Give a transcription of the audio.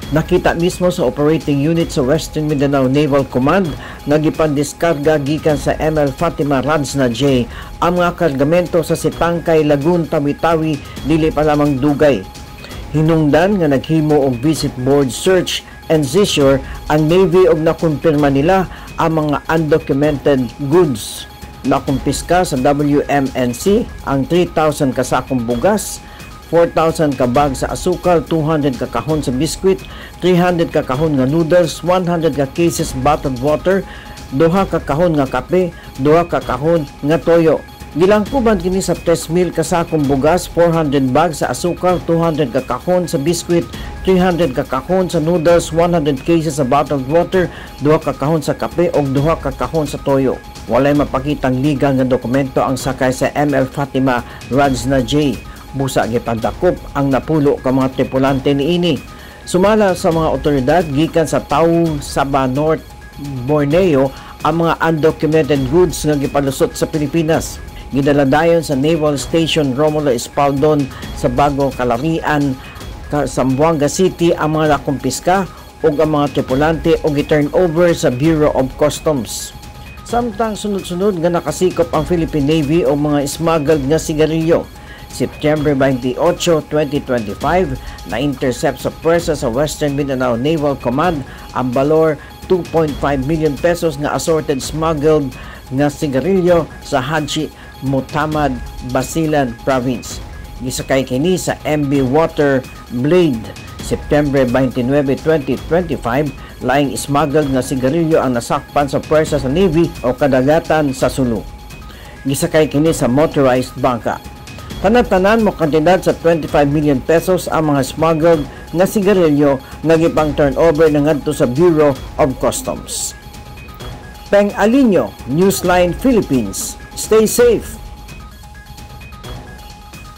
Nakita mismo sa operating unit sa Western Mindanao Naval Command nga gipandiskarga gikan sa ML Fatima Rajna J ang mga kargamento sa Sitangkay Lagoon, Tawi-Tawi dili pa lamang dugay. Hinungdan nga naghimo og visit board search and seizure ang Navy og nakumpirma nila ang mga undocumented goods. Nakumpiska sa WMNC ang 3,000 kasakong bugas, 4,000 ka bag sa asukal, 200 ka kahon sa biskwit, 300 ka kahon nga noodles, 100 ka cases bottled water, duha ka kahon nga kape, duha ka kahon nga toyo. Gilangkuban kini sa 3,000 ka sakong bugas, 400 bag sa asukal, 200 ka kahon sa biskwit, 300 ka kahon sa noodles, 100 cases sa bottled water, duha ka kahon sa kape ug duha ka kahon sa toyo. Walay mapakitang legal nga dokumento ang sakay sa ML Fatima Rajna J. Busa gipandakop ang napulo ka mga tripulante niini. Sumala sa mga otoridad, gikan sa Tau, Sabah, North Borneo ang mga undocumented goods nga gipalusot sa Pilipinas. Gidala dayon sa Naval Station Romulo Espaldon sa Bago Kalarian, Zamboanga City ang mga nakumpiska ug ang mga tripulante og gi-turn over sa Bureau of Customs. Samtang sunod-sunod nga nakasikop ang Philippine Navy og mga smuggled nga sigarilyo. September 28, 2025, na-intercept sa pwersa sa Western Mindanao Naval Command ang balor ₱2.5 million nga assorted smuggled nga sigarilyo sa Haji Mutamad, Basilan Province. Gisakay kini sa MB Water Blade. September 29, 2025, laing smuggled nga sigarilyo ang nasakpan sa pwersa sa Navy o kadagatan sa Sulu. Gisakay kini sa motorized bangka. Tanan-tanan mo kantidad sa ₱25 million ang mga smuggled nga sigarilyo nga gipang turnover na ngadto sa Bureau of Customs. Peng Alinio, Newsline Philippines. Stay safe.